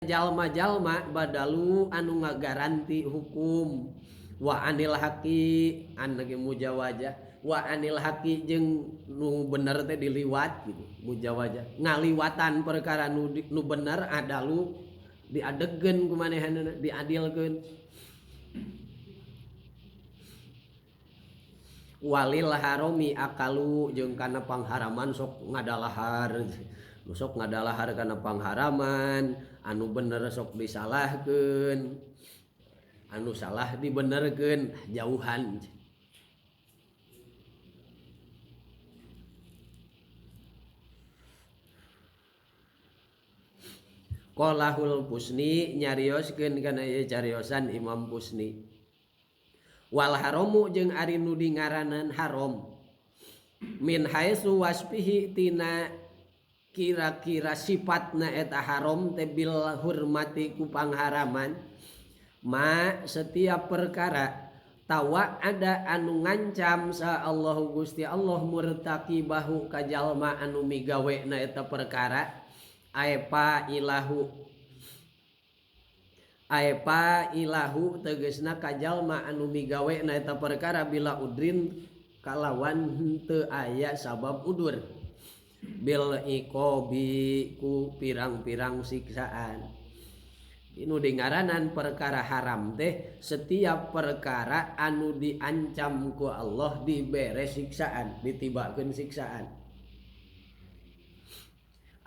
Jalma-jalma badalu anu ngagaranti hukum wa anil haqi an lagi mujawajah wa anil haqi jeung nu bener teh diliwat gitu mujawajah ngaliwatan perkara nu bener adalu diadegkeun ku manehanna diadilkeun walil harami akalu jeung kana pangharaman sok ngadalahar sok ngadalahar kana pangharaman anu bener sok disalahkeun anu salah dibenerkeun jauhan. Qalahul Pusni nyarioskeun kana ieu cariosan Imam Pusni wal haramu jeung ari nu dingaranan haram min haitsu wasfihi tina kira-kira sifatna eta haram teh bil hurmati ku pangharaman ma setiap perkara tawa ada anu ngancam sa Allahu Gusti Allah murtaqibahu ka jalma anu migawena eta perkara aepa ilahu aepa ilahu tegesna ka jalma anu migawena eta perkara bila udrin kalawan henteu aya sabab udur bil iqabi ku pirang-pirang siksaan. Inu dingaranan perkara haram teh setiap perkara anu diancam ku Allah dibere siksaan, ditibakeun siksaan.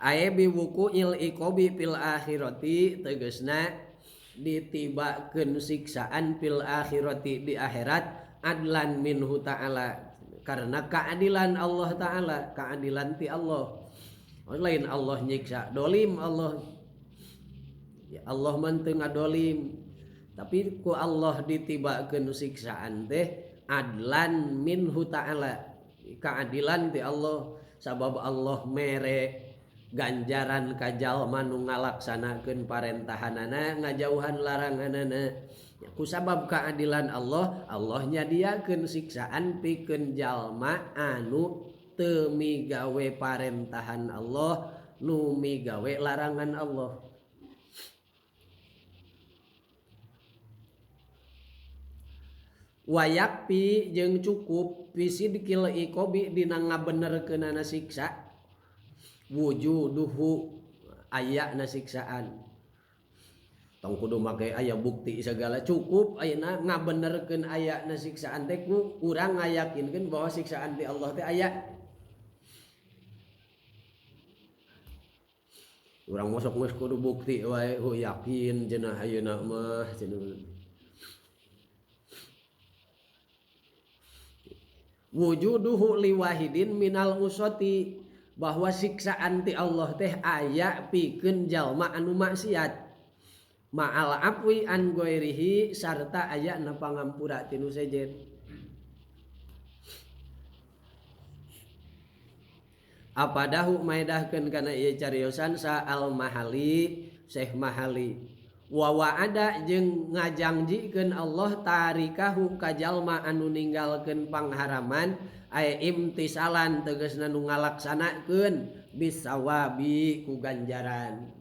Ae biwuqu'il iqabi fil akhirati tegesna ditibakeun siksaan fil akhirati di akhirat adlan minhu ta'ala karena keadilan Allah ta'ala, keadilan ti Allah. Lain Allah nyiksa dolim Allah. Ya Allah mah teu ngadolim tapi ku Allah ditibakeun siksaan teh adlan minhu ta'ala keadilan ti Allah sabab Allah mere ganjaran ka jalma nu ngalaksanakeun parentahanana ngajauhan laranganana ya, ku sabab keadilan Allah Allah nyadiakeun siksaan pikeun jalma anu teu migawe parentahan Allah nu migawe larangan Allah. Wayakpi jeung cukup fisidkil iqabi dina ngabenerkeunana siksa wujuduhu ayana siksaan tong kudu make aya bukti segala cukup ayeuna ngabenerkeun ayana siksaan teh ku urang ngayakinkeun bahwa siksaan ti Allah teh aya. Urang mah sok geus kudu bukti wae oh yakin cenah ayeuna mah cenah. Wujuduhu liwahidin minal usati bahwa siksaan ti Allah teh aya pikeun jalma anu maksiat ma'al afwi an ghairihi sarta aya na pangampura ti nu sejen. Apadahu maedahkeun kana ieu cariosan sa al mahali Syekh Mahali wa wa'ada jeung ngajangjikeun Allah tarikahu ka jalma anu ninggalkeun pangharaman ay imtisalan tegasna nu ngalaksanakeun bisawabi ku ganjaran.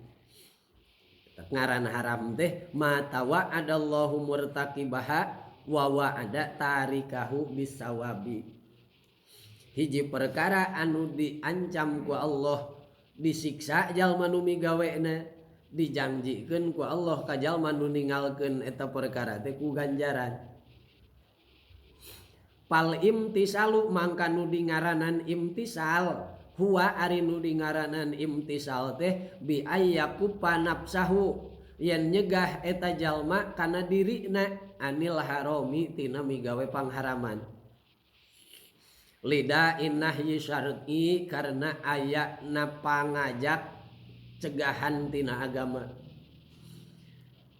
Ngaran haram teh ma tawa'adallahu murtaqibaha wa wa'ada tarikahu bisawabi. Hiji perkara anu diancam ku Allah disiksa jalma nu migawena dijangjikeun ku Allah ka jalma nu ninggalkeun eta perkara teh ku ganjaran. Pal imtisalu mangka nu dingaranan imtisal huwa ari nu dingaranan imtisal teh bi ayyakupa nafsahu yen nyegah eta jalma kana dirina anil harami tina migawe pangharaman. Lida innahyi syar'i karena aya na pangajak cegahan tina agama.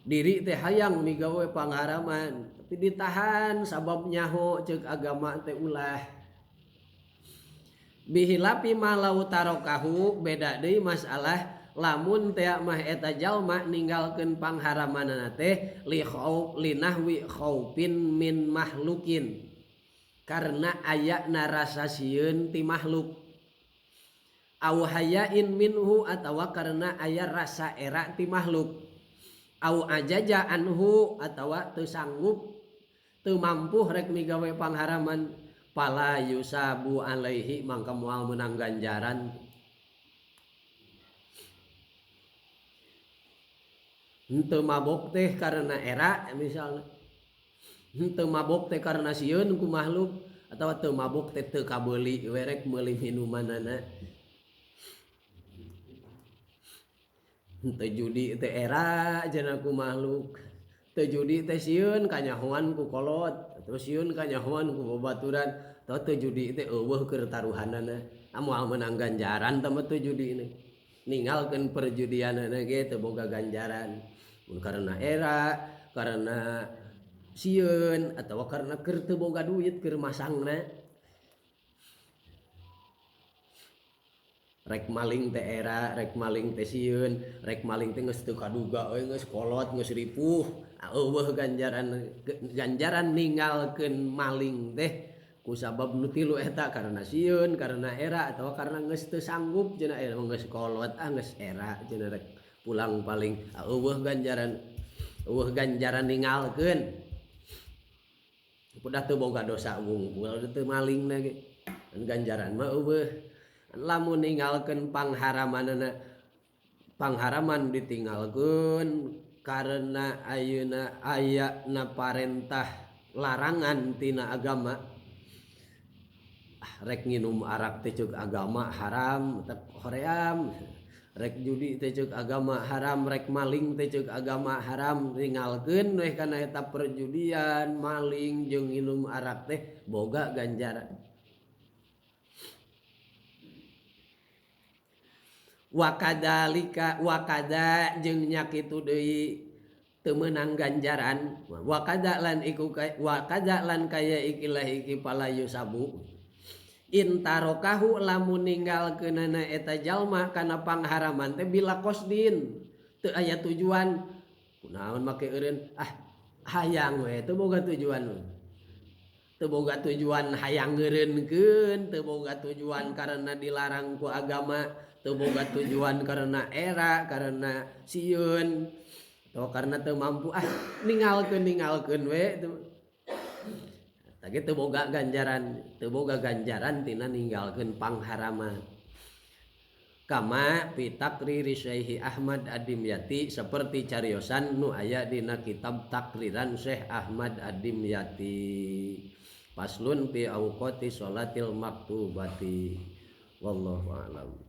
Diri teh hayang migawe pangharaman tapi ditahan sabab nyaho ceuk agama teh ulah. Bihilapi malau tarokahu beda deui masalah lamun teh mah eta jalma ninggalkeun pangharamanana teh li khauf linahwi khaufin min mahlukin karena aya narasa sieun ti makhluk. Au hayain minhu atawa karena aya rasa era ti makhluk. Au ajaja anhu atawa teu sanggup teu mampu rek migawe pangharaman fala yusabu alaihi mangka moal meunang ganjaran. Henteu mabok teh karena era misalnya, henteu mabok teh karena sieun ku makhluk atawa teu mabok teh teu kabeuli we rek meuli minumanana. Henteu judi teh era cenah ku makhluk, teu judi teh sieun kanyahoan ku kolot atau sieun kanyahoan ku babaturan atau teu judi teh eueuh keur taruhanana, moal meunang ganjaran tah mah teu judi teh. Ninggalkeun perjudianana ge teu boga ganjaran. Mun karena era, karena sieun atawa karena keur teu boga duit keur masangna. Rek maling teh era, rek maling teh sieun, rek maling teh geus teu kaduga we, geus kolot, geus ripuh. Eueuh ganjaran, ganjaran ninggalkeun maling teh kusabab nu tilu eta karena sieun, karena era atawa karena geus teu sanggup cenah era geus kolot, ah geus era cenah rek pulang paling. Eueuh ganjaran, eueuh ganjaran ninggalkeun. Udah teu boga dosa wungkul teu malingna ge. Ganjaran mah eueuh. Lamun ninggalkeun pangharamanana, pangharaman ditinggalkeun karena ayeuna aya na parentah larangan tina agama. Ah, rek nginum arak teh ceuk agama haram, teh hoream. Rek judi teh ceuk agama haram, rek maling teh ceuk agama haram, ninggalkeun we kana eta perjudian, maling jeung nginum arak teh boga ganjaran. Wakadalika wakada jeung nya kitu deui teu meunang ganjaran. Wakada lan iku wakada lan kaya ikilah iki pala yusabu. Intarokahu lamun ninggalkeunana eta jalma kana pangharaman teh bila qasdin teu aya tujuan. Kunaon make eureun? Ah, hayang we teu boga tujuan. Teu boga tujuan hayang ngeureunkeun, teu boga tujuan karena dilarang ku agama, teu boga tujuan karena era, karena sieun, atau karena teu mampu. Ah, ninggalkeun we teu. Tah ge teu boga ganjaran, teu boga ganjaran tina ninggalkeun pangharaman. Kama fi taqriri Syekh Ahmad Ad-Dimyati, seperti cariosan nu aya dina kitab takriran Syekh Ahmad Ad-Dimyati. Faslun fi awqati sholatil maktubati. Wallahu a'lam.